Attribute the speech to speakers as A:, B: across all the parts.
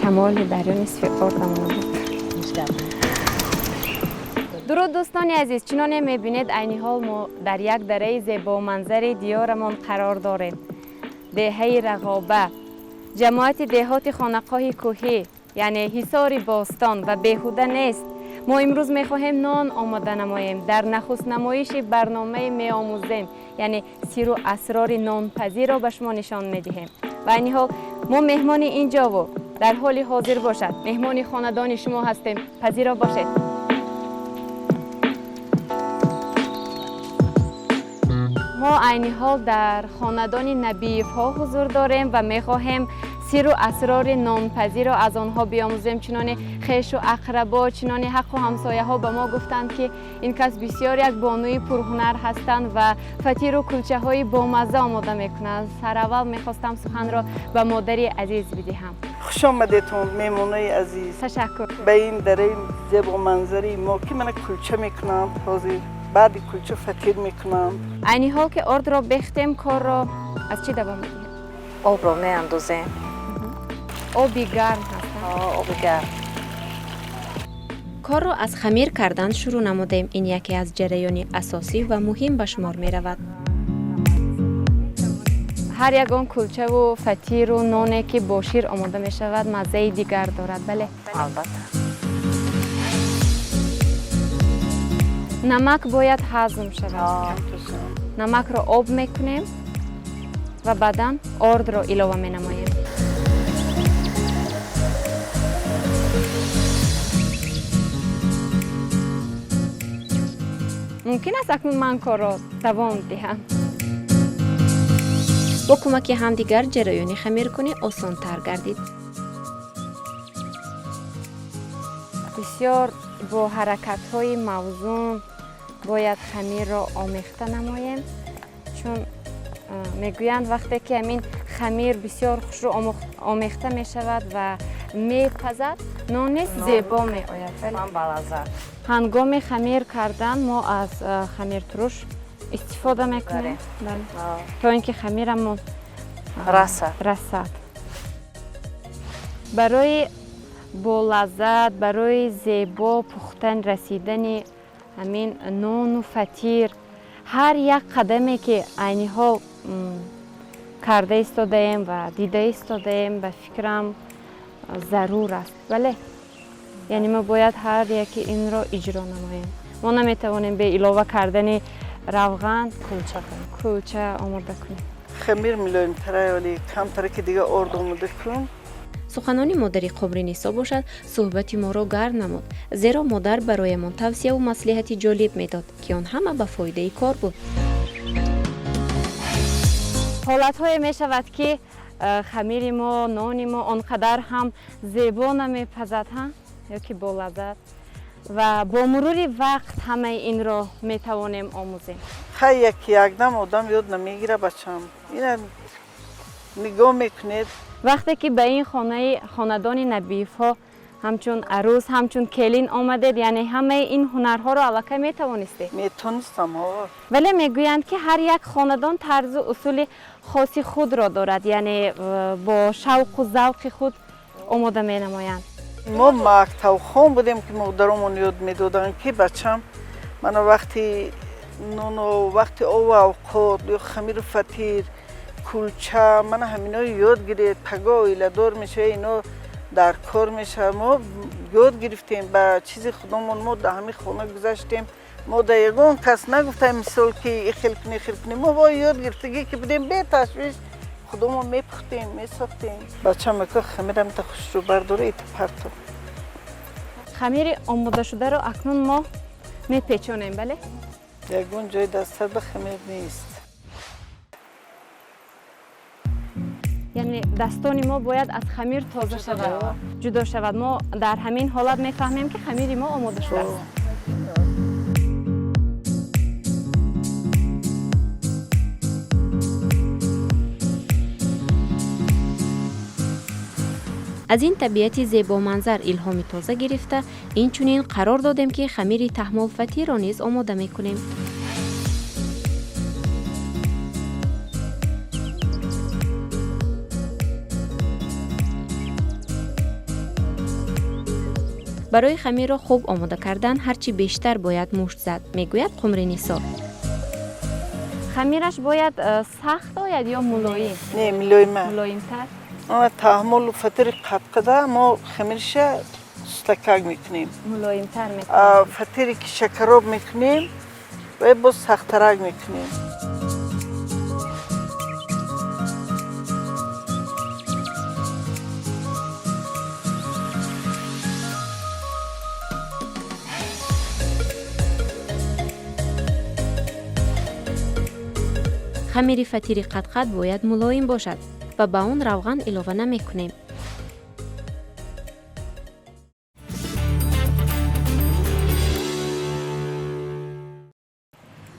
A: Шамоли дарё нисфи ордамона буд. Дуруд, дӯстони азиз! Чуноне мебинед, айни ҳол мо дар як дараи зебоманзари диёрамон қарор дорем. Деҳаи Рағоба, ҷамоати деҳоти Хонақоҳи кӯҳӣ, яъне Ҳисори бостон. Ва беҳуда нест, мо имрӯз мехоҳем нон омода намоем. Дар нахустнамоиши барномаи «Меомӯзем», яъне сиру асрори нонпазиро ба шумо нишон медиҳем. Ва айни ҳол мо меҳмони ин ҷову дар ҳоли ҳозир бошад, меҳмони хонадони шумо ҳастем. Пазиро бошед. Мо айни ҳол дар хонадони Набиевҳо ҳузур дорем ва мехоҳем сиру асрори нонпазиро аз онҳо биомӯзем. Чуноне хешу ақрабо, чуноне ҳаққу ҳамсояҳо ба мо гуфтанд, ки ин кас бисёр як бонуи пурҳунар ҳастанд ва фатиру кулчаҳои бомазза омода мекунанд. Сараввал мехостам суханро ба модари азиз бидиҳам.
B: Хуш омадетон, меҳмонои азиз.
A: Ташаккур.
B: Ба ин дараи зебоманзари мо, ки мана кулча мекунанд, ҳозир баъди кулча фатир мекунанд.
A: Айни ҳол ки ордро бехтем, корро аз чӣ давом медиҳем?
C: Обро меандозем.
A: Оби гарм ҳаст?
C: Оби гарм.
A: Корро аз хамир кардан шурӯъ намудем. Ин яке аз ҷараёни асосӣ ва муҳим ба шумор меравад. Ҳар ягон кулчаву фатиру ноне, ки бо шир омода мешавад, маззаи дигар дорад, бале?
C: Албатта.
A: Намак бояд ҳазм шавад. Намакро об мекунем ва баъдан ордро илова менамоем. Мумкин аст акнун ман корро давом диҳам?
D: Бо кӯмаки ҳамдигар ҷараёни хамиркунӣ осонтар гардид.
A: Бисёр бо ҳаракатҳои мавзун бояд хамирро омехта намоем, чун мегӯянд, вақте ки ҳамин хамир бисёр хушрӯ омехта мешавад ва мепазад, нон низ зебо меояд.
C: Балаззат.
A: Ҳангоми хамир кардан мо аз хамиртуруш истифода мекунем, то ин ки хамирамон
C: расад.
A: Расад. Барои болаззат, барои зебо пухтан расидани ҳамин нону фатир, ҳар як қадаме, ки айни ҳол карда истодаем ва дида истодаем, ба фикрам, зарур аст, бале? Яъне мо бояд ҳар яке инро иҷро намоем. Мо наметавонем бе илова кардани равған кулча омода кунем.
B: Хамир милоимтара, вале камтара, ки дига орд омода кун.
D: Суханони модари Қумринисо бошад, суҳбати моро гарм намуд, зеро модар бароямон тавсияву маслиҳати ҷолиб медод, ки он ҳама ба фоидаи кор буд.
A: Ҳолатҳое мешавад, ки хамири мо, нони мо он қадар ҳам зебо намепазад, ҳа, ё ки болаззат, ва бо мурури вақт ҳамаи инро метавонем омӯзем.
B: Хай, яки якдам одам ёд намегира, бачам. Ина нигоҳ мекунед.
A: Вақте ки ба ин хонаи хонадони Набиевҳо ҳамчун арӯс, ҳамчун келин омадед, яъне ҳамаи ин ҳунарҳоро аллакай метавонистед?
B: Метонистам, ҳо.
A: Вале мегӯянд, ки ҳар як хонадон тарзу усули хоси худро дорад, яъне бо шавқу завқи худ омода менамоянд.
B: Мо мактабхон будем, ки модаромон ёд медоданд, ки бачам, мана вақти нону вақти ову авқот ё хамиру фатир, кулча, мана ҳаминоро ёд гиред, паго оиладор мешава, ино дар кор мешава. Мо ёд гирифтем ба чизи худомон. Мо дар ҳамин хона гузаштем, мо да ягон кас нагуфтаем, мисол, ки ихел кунӣ, ихел кунӣ. Мо бо ёд гирифтагӣ ки будем, беташвиш худомон мепухтем, месохтем. Бачам, ака, хамирам та хушрӯ бардора, ита парто.
A: Хамири омодашударо акнун мо мепечонем, бале?
B: Ягон ҷои дастар ба хамир нест.
A: Яъне дастони мо бояд аз хамир тоза шавад, ҷудо шавад. Мо дар ҳамин ҳолат мефаҳмем, ки хамири мо омода шудааст.
D: Аз ин табиати зебоманзар илҳоми тоза гирифта, инчунин қарор додем, ки хамири таҳмолфатирро низ омода мекунем. Барои хамирро хуб омода кардан ҳарчи бештар бояд мушт зад, мегӯяд Қумринисо.
A: Хамираш бояд сахт ояд ё мулоим?
B: Не, мулоима.
A: Мулоимтар.
B: Таҳмолу фатири қатқада мо хамирша сустакак мекунем.
A: Мулоимтар мекунем.
B: Фатире ки шакароб мекунем ва боз сахттарак мекунем.
D: Хамири фатири қатқат бояд мулоим бошад ва ба он равған илова намекунем.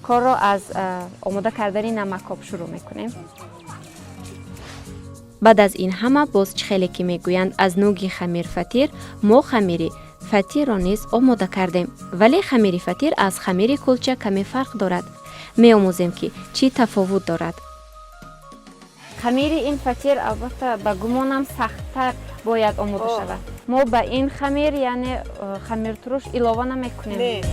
A: Корро аз омода кардани намакоб шурӯъ мекунем.
D: Баъд аз ин ҳама боз чӣ хеле ки мегӯянд, аз нӯги хамир фатир, мо хамири фатирро низ омода кардем. Вале хамири фатир аз хамири кулча каме фарқ дорад. Меомӯзем, ки чӣ тафовут дорад.
A: Хамири ин фатир, албатта, ба гумонам, сахттар бояд омода шавад. Мо ба ин хамир, яъне хамиртуруш илова намекунем?
B: Не.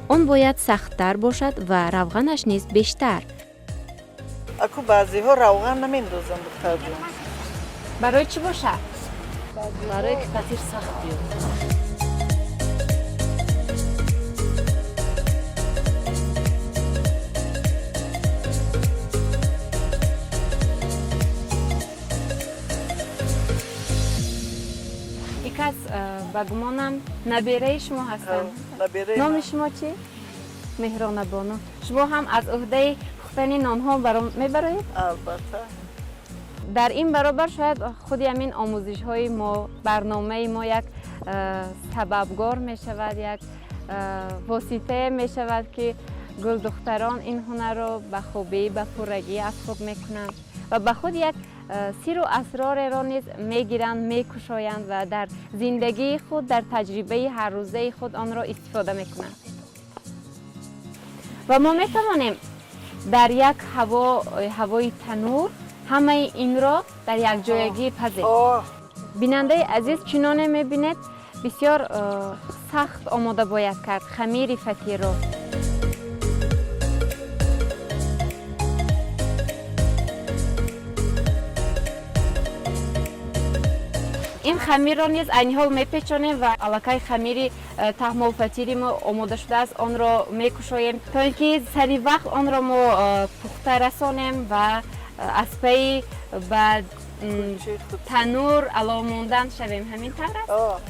D: Он бояд сахттар бошад ва равғанаш низ бештар.
B: Аку баъзеҳо равған намендозанд, духтарҷон.
A: Барои чӣ бошад?
C: Барое ки фатир сахт биёд.
A: Икас ба гумонам набераи шумо ҳастанд.
B: Набераи
A: Номи
B: ман.
A: шумо чӣ? Меҳронабону. Шумо ҳам аз ӯҳдаи пухтани нонҳо мебароед?
B: Албатта.
A: Дар ин баробар шояд худи ҳамин омӯзишҳои мо, барномаи мо як сабабгор мешавад, як воситае мешавад, ки гулдухтарон ин ҳунарро ба хубӣ, ба пуррагӣ аз худ мекунанд ва ба худ як сиру асрореро низ мегиранд, мекушоянд ва дар зиндагии худ, дар таҷрибаи ҳаррӯзаи худ онро истифода мекунанд. Ва мо метавонем дар як ҳавои танур ҳамаи инро дар якҷоягӣ пазем. Бинандаи азиз, чуноне мебинед, бисёр сахт омода бояд кард хамири фатирро. Ин хамирро низ айни ҳол мепечонем ва аллакай хамири таҳмолфатири мо омода шудааст, онро мекушоем, то ин ки сари вақт онро мо пухта расонем ва аз пайи ба танур алов мондан шавем. Ҳамин тавр аст?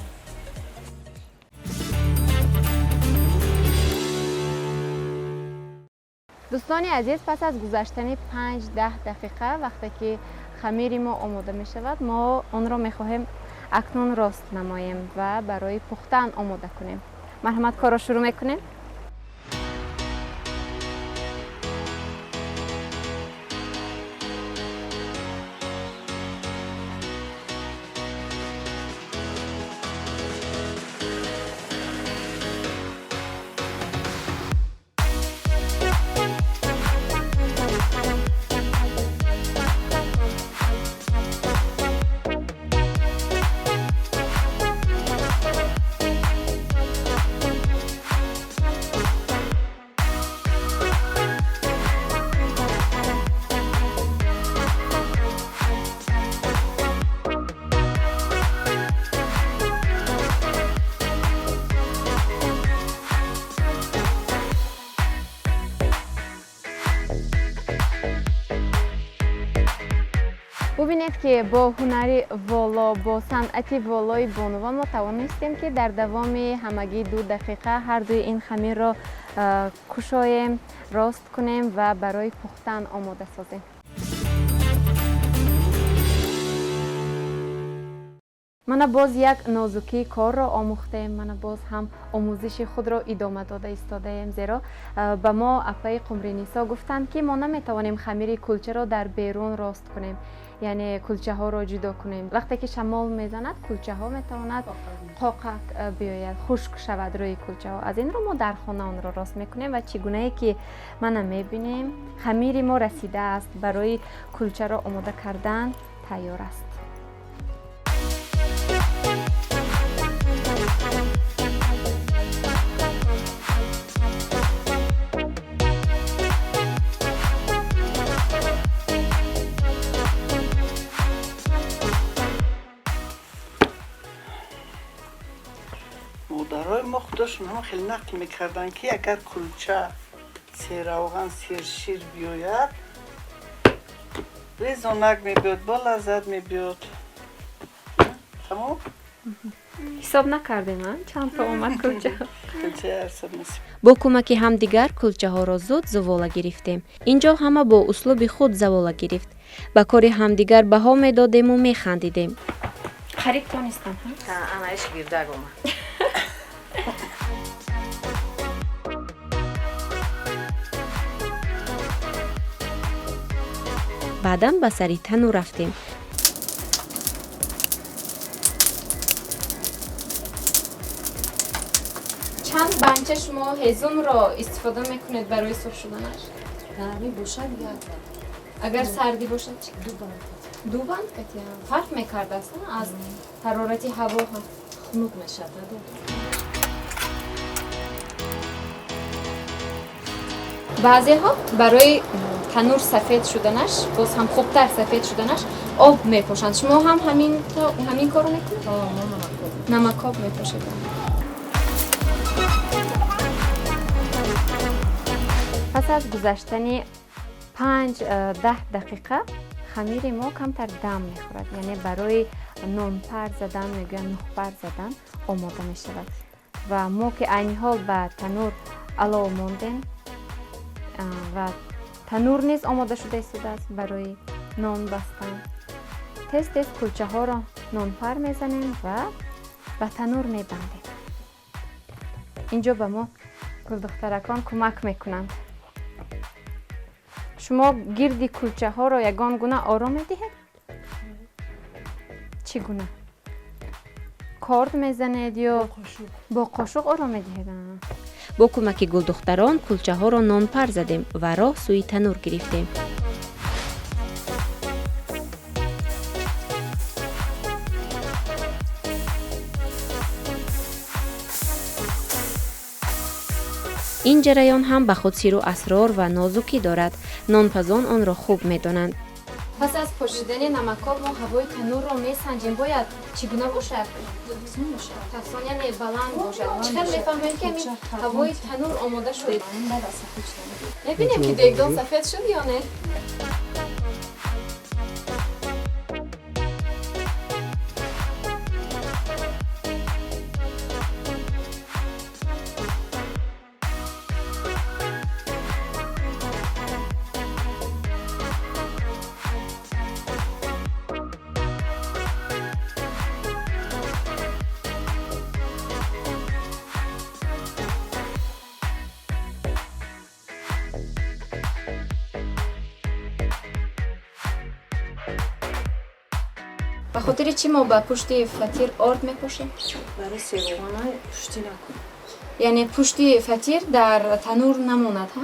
A: Дӯстони азиз, пас аз гузаштани 5-10 дақиқа, вақте ки хамири мо омода мешавад, мо онро мехоҳем акнун рост намоем ва барои пухтан омода кунем. Марҳамат, корро шурӯъ мекунем. Бубинед, ки бо ҳунари воло, бо санъати волои бонувон мо тавонистем, ки дар давоми ҳамагӣ 2 дақиқа ҳар дуи ин хамирро кушоем, рост кунем ва барои пухтан омода созем. Мана боз як нозукии корро омӯхтем, мана боз ҳам омӯзиши худро идома дода истодаем, зеро ба мо апаи Қумринисо гуфтанд, ки мо наметавонем хамири кулчаро дар берун рост кунем, яъне кулчаҳоро ҷудо кунем. Вақте ки шамол мезанад, кулчаҳо метавонад қоқак биёяд, хушк шавад рӯи кулчаҳо. Аз ин рӯ мо дар хона онро рост мекунем ва чӣ гунае ки мана мебинем, хамири мо расидааст барои кулчаро омода кардан. Тайёр аст.
B: Модарои мо худошон ҳама хеле нақл мекарданд, ки агар кулча серравған, сершир биёяд, резонак мебиёд, бо лаззат мебиёд. Тамом.
A: Ҳисоб накардем, чанд то омад кулча.
B: Кулчаи ҳисоб нест.
D: Бо кӯмаки ҳамдигар кулчаҳоро зуд зувола гирифтем. Ин ҷо ҳама бо услуби худ завола гирифт. Ба кори ҳамдигар баҳо медодему механдидем.
A: Қариб тонистам.
C: Анаиш гирдак омад.
D: Баъдан ба сари танӯр рафтем.
A: Чанд банча шумо ҳезумро истифода мекунед барои сурх шуданаш?
C: Гармӣ бошад, як банд.
A: Агар сардӣ бошад чӣ?
C: Ду банд.
A: Ду банд кати фарқ мекардааст аз ҳарорати ҳаво ҳам.
C: Хунук мешавад.
A: Баъзеҳо барои танӯр сафед шуданаш, боз ҳам хубтар сафед шуданаш, об мепошанд. Шумо ҳам ҳамин корро мекунед?
C: Мо намакоб.
A: Намакоб мепошед. Пас аз гузаштани панҷ даҳ дақиқа хамири мо камтар дам мехӯрад, яъне барои нонпар задан, мегӯянд нухпар задан, омода мешавад. Ва мо ки айни ҳол ба танӯр алов мондем ва танӯр низ омода шуда истодааст барои нон бастан, тез тез кулчаҳоро нонпар мезанем ва ба танӯр мебандем. Инҷо ба мо гулдухтаракон кӯмак мекунанд. Шумо гирди кулчаҳоро ягон гуна оро медиҳед? Чӣ гуна? Корд мезанед ё бо қошуқ оро медиҳед?
D: Бо кӯмаки гулдухтарон кулчаҳоро нонпар задем ва роҳ сӯи танӯр гирифтем. Ин ҷараён ҳам ба худ сиру асрор ва нозукӣ дорад. Нонпазон онро хуб медонанд.
A: Пас аз пошидани намакоб мо ҳавои танӯрро месанҷем. Бояд чӣ гуна бошад? Тафсон, яъне баланд бошад. Чӣ хел мефаҳмем, ки ҳамин ҳавои танӯр омода шуд? Мебинем, ки дегдон сафед шуд ё не. Ба хотири чӣ мо ба пушти фатир орд мепошем?
C: Барои сероғана пуштӣ накун.
A: Яъне пушти фатир дар танӯр намонад, ҳа?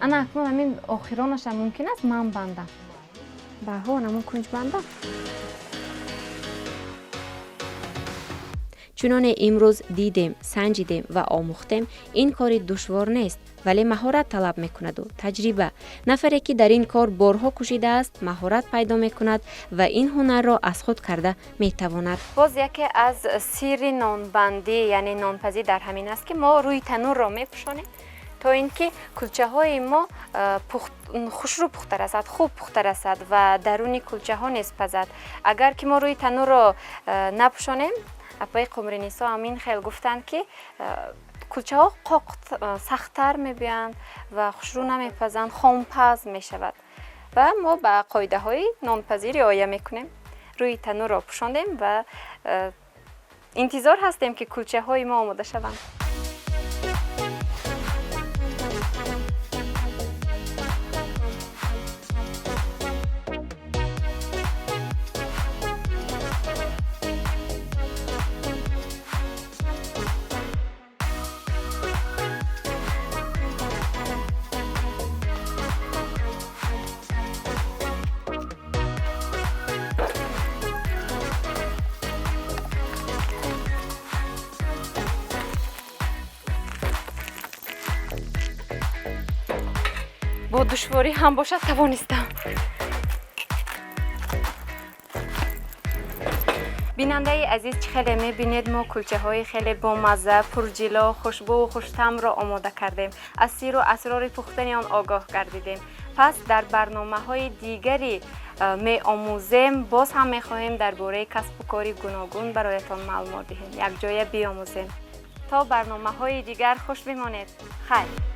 A: Ана акнун ҳамин охиронашам мумкин аст ман бандам. Баҳо намун кунҷ бандам.
D: Чуноне имрӯз дидем, санҷидем ва омӯхтем, ин кори душвор нест, вале маҳорат талаб мекунаду таҷриба. Нафаре, ки дар ин кор борҳо кӯшидааст, маҳорат пайдо мекунад ва ин ҳунарро аз худ карда метавонад.
A: Боз яке аз сирри нонбандӣ, яъне нонпазӣ, дар ҳамин аст, ки мо рӯи танӯрро мепӯшонем, то ин ки кулчаҳои мо хушрӯ пухта расад, хуб пухта расад ва даруни кулчаҳо низ пазад. Агар ки мо рӯи танӯрро напӯшонем, апаи Қумринисо ҳамин хел гуфтанд, ки кулчаҳо қоқ, сахттар мебиёянд ва хушрӯ намепазанд, хомпаз мешавад. Ва мо ба қоидаҳои нонпазӣ риоя мекунем. Рӯи танӯрро пӯшондем ва интизор ҳастем, ки кулчаҳои мо омода шаванд. Бо душворӣ ҳам бошад, тавонистам. Бинандаи азиз, чӣ хеле мебинед, мо кулчаҳои хеле бомазза, пурҷило, хушбӯу хуштамро омода кардем, аз сиру асрори пухтани он огоҳ гардидем. Пас дар барномаҳои дигари меомӯзем боз ҳам мехоҳем дар бораи касбу кори гуногун бароятон маълумот диҳем, якҷоя биомӯзем. То барномаҳои дигар хуш бимонед. Хайр.